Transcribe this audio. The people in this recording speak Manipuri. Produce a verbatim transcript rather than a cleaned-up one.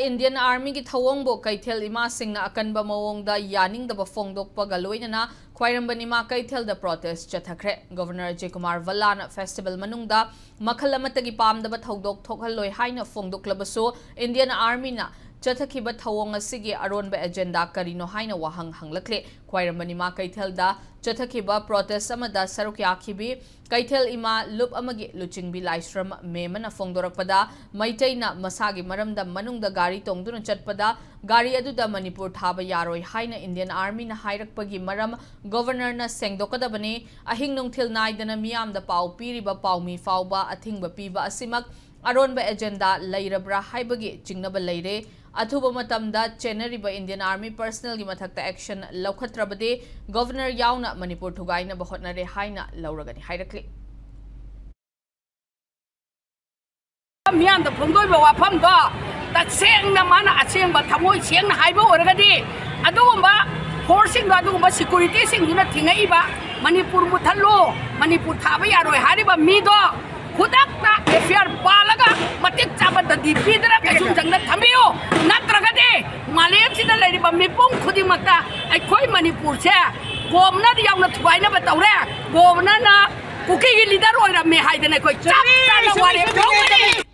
ꯏꯟꯗꯤꯌꯟ ꯑꯥꯔꯃꯤꯒꯤ ꯊꯧꯑꯣꯡꯕꯨ ꯀꯩꯊꯦꯜ ꯏꯃꯥꯁꯤꯡꯅ ꯑꯀꯟꯕ ꯃꯑꯣꯡꯗ ꯌꯥꯅꯤꯡꯗꯕ ꯐꯣꯡꯗꯣꯛꯄꯒ ꯂꯣꯏꯅꯅ ꯈ꯭ꯋꯥꯏꯔꯝꯕꯟ ꯏꯃꯥ ꯀꯩꯊꯦꯜꯗ ꯄ꯭ꯔꯣꯇꯦꯁ ꯆꯠꯊꯈ꯭ꯔꯦ꯫ ꯒꯣꯚꯔꯅꯔ ꯖꯦꯀꯨꯃꯥꯔ ꯚꯜꯂꯥꯅ ꯐꯦꯁꯇꯤꯚꯦꯜ ꯃꯅꯨꯡꯗ ꯃꯈꯜ ꯑꯃꯠꯇꯒꯤ ꯄꯥꯝꯗꯕ ꯊꯧꯗꯣꯛ ꯊꯣꯛꯍꯜꯂꯣꯏ ꯍꯥꯏꯅ ꯐꯣꯡꯗꯣꯛꯂꯕꯁꯨ, ꯏꯟꯗꯤꯌꯟ ꯑꯥꯔꯃꯤꯅ ꯆꯠꯊꯈꯤꯕ ꯊꯧꯑꯣꯡ ꯑꯁꯤꯒꯤ ꯑꯔꯣꯟꯕ ꯑꯦꯖꯦꯟꯗꯥ ꯀꯔꯤꯅꯣ ꯍꯥꯏꯅ ꯋꯥꯍꯪ ꯍꯪꯂꯛꯂꯦ꯫ ꯈ꯭ꯋꯥꯏꯔꯝꯕꯟ ꯏꯃꯥ ꯀꯩꯊꯦꯜꯗ ꯆꯠꯊꯈꯤꯕ ꯄ꯭ꯔꯣꯇꯦꯁ ꯑꯃꯗ ꯁꯔꯨꯛ ꯌꯥꯈꯤꯕꯤ ꯀꯩꯊꯦꯜ ꯏꯃꯥ ꯂꯨꯞ ꯑꯃꯒꯤ ꯂꯨꯆꯤꯡꯕꯤ ꯂꯥꯏꯁ꯭ꯔꯝ ꯃꯦꯝꯃꯅ ꯐꯣꯡꯗꯣꯔꯛꯄꯗ, ꯃꯩꯇꯩꯅ ꯃꯁꯥꯒꯤ ꯃꯔꯝꯗ ꯃꯅꯨꯡꯗ ꯒꯥꯔꯤ ꯇꯣꯡꯗꯨꯅ ꯆꯠꯄꯗ ꯒꯥꯔꯤ ꯑꯗꯨꯗ ꯃꯅꯤꯄꯨꯔ ꯊꯥꯕ ꯌꯥꯔꯣꯏ ꯍꯥꯏꯅ ꯏꯟꯗꯤꯌꯟ ꯑꯥꯔꯃꯤꯅ ꯍꯥꯏꯔꯛꯄꯒꯤ ꯃꯔꯝ ꯒꯣꯚꯔꯅꯔꯅ ꯁꯦꯡꯗꯣꯛꯀꯗꯕꯅꯤ꯫ ꯑꯍꯤꯡ ꯅꯨꯡꯊꯤꯜ ꯅꯥꯏꯗꯅ ꯃꯤꯌꯥꯝꯗ ꯄꯥꯎ ꯄꯤꯔꯤꯕ ꯄꯥꯎꯃꯤ ꯐꯥꯎꯕ ꯑꯊꯤꯡꯕ ꯄꯤꯕ ꯑꯁꯤꯃꯛ ꯑꯔꯣꯟꯕ ꯑꯦꯖꯦꯟꯗꯥ ꯂꯩꯔꯕ꯭ꯔꯥ ꯍꯥꯏꯕꯒꯤ ꯆꯤꯡꯅꯕ ꯂꯩꯔꯦ꯫ ꯑꯊꯨꯕ ꯃꯇꯝꯗ ꯆꯦꯟꯅꯔꯤꯕ ꯏꯟꯗꯤꯌꯟ ꯑꯥꯔꯃꯤ ꯄꯔꯁꯅꯦꯜꯒꯤ ꯃꯊꯛꯇ ꯑꯦꯛꯁꯟ ꯂꯧꯈꯠꯇ꯭ꯔꯕꯗꯤ ꯒꯣꯚꯔꯅꯔ ꯌꯥꯎꯅ ꯃꯅꯤꯄꯨꯔ ꯊꯨꯒꯥꯏꯅꯕ ꯍꯣꯠꯅꯔꯦ ꯍꯥꯏꯅ ꯂꯧꯔꯒꯅꯤ ꯍꯥꯏꯔꯛꯂꯤ꯫ ꯃꯤꯌꯥꯝꯗ ꯐꯣꯡꯗꯣꯛꯏꯕ ꯋꯥꯐꯝꯗꯣ ꯇꯁꯦꯡꯅ ꯃꯥꯅ ꯑꯁꯦꯡꯕ ꯊꯃꯣꯏ ꯁꯦꯡꯅ ꯍꯥꯏꯕ ꯑꯣꯏꯔꯒꯗꯤ, ꯑꯗꯨꯒꯨꯝꯕ ꯐꯣꯔꯁꯁꯤꯡꯗꯣ, ꯑꯗꯨꯒꯨꯝꯕ ꯁꯦꯀꯨꯔꯤꯇꯤꯁꯤꯡꯗꯨꯅ ꯊꯤꯡꯉꯛꯏꯕ, ꯃꯅꯤꯄꯨꯔ ꯃꯨꯠꯊꯠꯂꯨ, ꯃꯅꯤꯄꯨꯔ ꯊꯥꯕ ꯌꯥꯔꯣꯏ ꯍꯥꯏꯔꯤꯕ ꯃꯤꯗꯣ ꯈꯨꯗꯛꯇ ꯑꯦꯐ ꯑꯥꯏ ꯑꯥꯔ ꯄꯥꯜꯂꯒ ꯃꯇꯤꯛ ꯆꯥꯕ ꯗꯟꯗꯤ ꯄꯤꯗꯅ ꯀꯩꯁꯨꯝꯁꯪꯗ ꯊꯝꯕꯤꯌꯨ꯫ ꯅꯠꯇ꯭ꯔꯒꯗꯤ ꯃꯥꯂꯦꯝꯁꯤꯗ ꯂꯩꯔꯤꯕ ꯃꯤꯄꯨꯝ ꯈꯨꯗꯤꯡꯃꯛꯇ ꯑꯩꯈꯣꯏ ꯃꯅꯤꯄꯨꯔꯁꯦ ꯒꯣꯚꯔꯅꯔ ꯌꯥꯎꯅ ꯊꯨꯒꯥꯏꯅꯕ ꯇꯧꯔꯦ꯫ ꯒꯣꯚꯔꯅꯔꯅ ꯀꯨꯀꯤꯒꯤ ꯂꯤꯗꯔ ꯑꯣꯏꯔꯝꯃꯦ ꯍꯥꯏꯗꯅ ꯑꯩꯈꯣꯏ ꯆꯞ ꯆꯥꯅ ꯋꯥꯔꯦꯞ ꯂꯧꯒꯅꯤ꯫